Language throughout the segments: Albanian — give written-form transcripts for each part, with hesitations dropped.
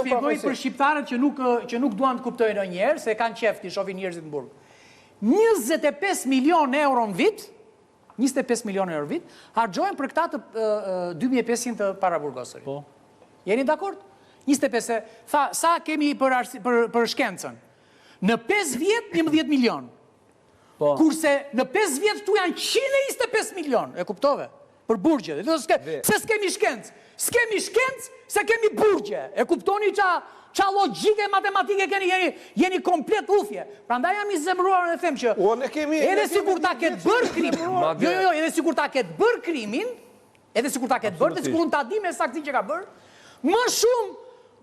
Shpjegoj për shqiptarët që nuk që nuk duan të kuptojnë ndonjëherë se kanë qejf t'i shohin njerëzit në burg. 25 milionë euro në vit, 25 milionë euro në vit, harxhohen për këta të 2500 të paraburgosurit. Po. Jeni dakord? 25 se tha sa kemi për arsi, për për shkencën. Në 5 vjet 11 milion. Po. Kurse në 5 vjet këtu janë 125 milion, e kuptove? Për burgje. Dhe s'ke, pse s'kemi shkencë? S'kemi shkencë se kemi burgje. E kuptoni ça ça logjike matematike keni jeni jeni komplet uthje. Prandaj jam i zemëruar dhe them që O, ne kemi- edhe ne kemi sikur ta një ketë vjet bërë që krimin. zemëruar. Jo, jo, jo, edhe sikur ta ketë bërë krimin, edhe sikur ta ketë bërë, dhe sikur unë ta di me saktësi që ka bërë, më shumë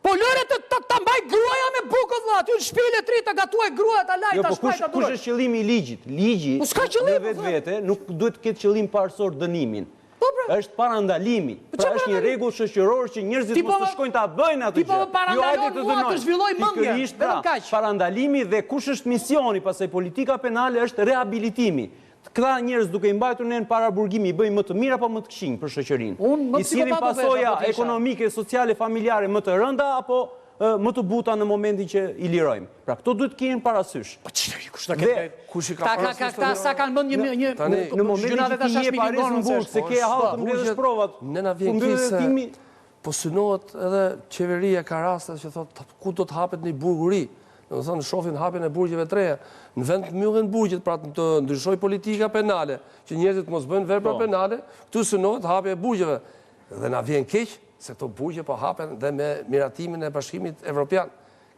Po lëre të ta, ta mbaj gruaja me bukë vëlla, aty në shtëpi le tri ta gatuaj gruaja, ta laj, Jo, ta po shpaj, kush ta kush duroj. është qëllimi i ligjit? Ligji Po s'ka qëllim, në vetvete nuk duhet të ketë qëllim parësor dënimin. Po pra. Është parandalimi. Po Pra çfarë është një parandalimi? rregull shoqëror që njerëzit Ti mos po të shkojnë ta bëjnë atë ti po gjë. më Jo, parandalon hajde të mua të dënojnë. zhvilloj mendjen, Pikërisht pra, vetëm kaq. Parandalimi dhe kush është misioni, pastaj politika penale është rehabilitimi. Këta njerëz duke i mbajtur ne në paraburgim i bëjmë më të mirë apo më të këqinj për shoqërinë? Unë më I sjellin psikopat do bëhesh, pasoja apo të isha. ekonomike, sociale, familjare më të rënda apo më të buta në momentin që i lirojmë. Pra këto duhet të kihen parasysh. Po çfarë kush ta ketë? Kush i ka Ta ka parasysh ka të këta sa kanë vënë një një Tani, Në momentin që ti je pa arrest në burg, se ke hall të mbledhësh provat. Ne na vjen ku mbyllet keq se hetimi, po synohet edhe qeveria ka raste që thotë ku do të hapet një burg i ri. Domethënë shohin hapjen e burgjeve të reja. Në vend të mbyllen burgjet, pra të ndryshojë politika penale, që njerëzit mos bëjnë vepra Po. penale, këtu synohet hapja e burgjeve. Dhe na vjen keq se këto burgje po hapen dhe me miratimin e Bashkimit Evropian.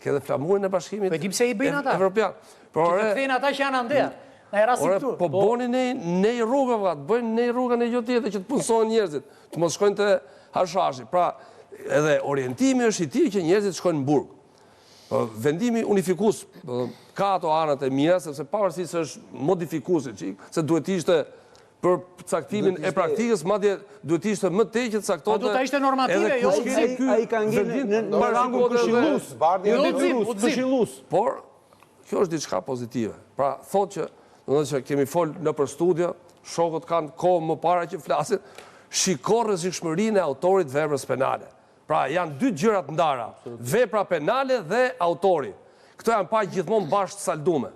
Ke dhe flamurin e Bashkimit Po e di pse i bëjnë ata? Evropian. Po Që të ore, kthejnë ata që janë andeja. Na e rasti Ore, këtu. po boni ne ne i rrugë, vlla, të bëjnë ne i rrugë ne gjë tjetër që të punësohen njerëzit, të mos shkojnë te hashashi. Pra, edhe orientimi është i tillë që njerëzit shkojnë në burg. Po, vendimi unifikues, do të thënë, ka ato anët e mira, sepse pavarësisht se është modifikues i çik, se duhet të ishte për caktimin e praktikës, madje duhet të ishte më tej që të caktonte. Po, do ta ishte normative, edhe jo kush udhëzim. keni ky Ai ka ngel vendim, në në rangun parashikohet edhe- këshillues. Zbardhja Jo Jo, udhëzim, detyrues, udhëzim. këshillues. Por, kjo është diçka pozitive. Pra, thotë që, do të thotë që kemi fol nëpër studio, shokët kanë kohë më para që flasin, shiko rrezikshmërinë e autorit veprës penale. Pra, janë dy gjëra të ndara, vepra penale dhe autori. Këto janë pa gjithmonë bashkë saldume.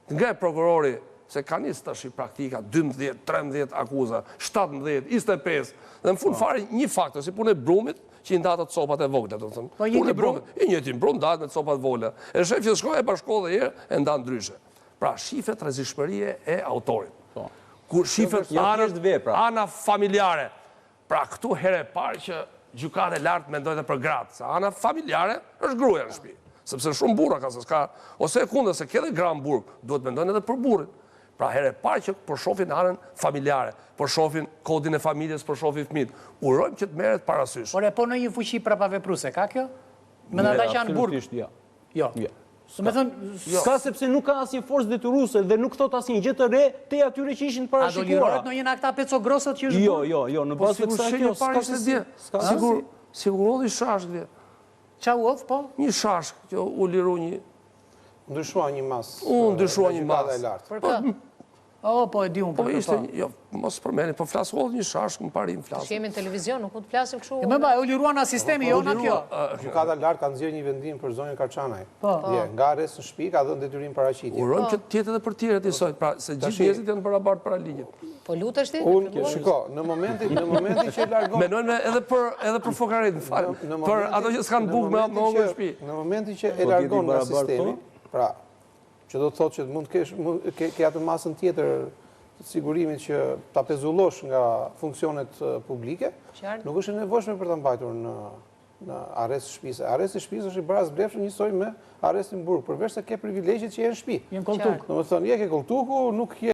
Të ngre prokurori, se ka nisë tash i praktika 12, 13 akuza, 17, 25, dhe në fund fare një fakt, si punë e brumit, që i ndatë ato copat e vogla, do të thënë. Po, i njëjti Punë e brum. brumit, i njëjti brum ndahet me copat vogla. E shef që shkoi e bashko dhe herë e ndan ndryshe. Pra, shifet rrezikshmërie e autorit. Po. Kur shifet Jo anët- thjesht vepra. ana familjare. Pra, këtu herë e parë që gjykata e lartë mendoi edhe për gratë, se ana familjare është gruaja në shtëpi. Sepse shumë burra ka se s'ka, ose e kundër se ke dhe gra në burg, duhet mendojnë edhe për burrin. Pra herë e parë që po shohin anën familjare, po shohin kodin e familjes, po shohin fëmijët. Urojmë që të merret parasysh. Ore, po në një fuqi prapavepruese, ka kjo? Me ata që janë në burg. Absolutisht, jo. Jo. Jo. Do me thënë, S'ka sepse nuk ka asnjë forcë detyruese dhe nuk thot asnjë gjë të re te atyre që ishin të a do parashikuara. lirohet ndonjë nga këta pecogrosët që është në Jo, burg? jo, jo, në Po bazë të sigur kësaj shenjë kjo e parë s'ka ishte se si. dje. S'ka Sigur, sigur hodhi shashk dje. Qa u odh, po? Një shashk që u liru një Ndryshua një masë. U ndryshua nga një gjykata masë. e lartë. Për kë? O, po e di unë Po për këtë, ishte, po. një- jo, mos përmeni, po flas hodh një shashk në parim flas. Që jemi në televizion, nuk mund të flasim kështu. E më ba, u lirua nga sistemi, jo nga kjo. Gjykata e lartë ka nxjerrë një vendim për zonjën Karçanaj. Po. Dje, nga arrest në shtëpi ka dhënë detyrim paraqitje. Urojmë që të jetë edhe për tjerët njësoj, pra se gjithë Tashi- njerëzit janë barabartë para ligjit. Po lutesh ti? Unë, shiko, në momentin, në momentin që largon Menojnë edhe për edhe për fokaret, më fal, në për momentin- ato që s'kan në bukë me momentin me hongër që- në shtëpi. Në momentin që e Po, largon t'jeti nga barabartë, sistemi, pra, që do të thotë që mund të kesh mund, ke, ke atë masën tjetër të sigurimit që ta pezullosh nga funksionet eh, publike, Qartë. nuk është e nevojshme për ta mbajtur në në arrest shtëpisë. Arresti i shtëpisë është i barasvlefshëm njësoj me arrestin në burg, përveç se ke privilegjet që je në shtëpi. Je në kolltuk. Domethënë, je ke kolltuku, nuk je.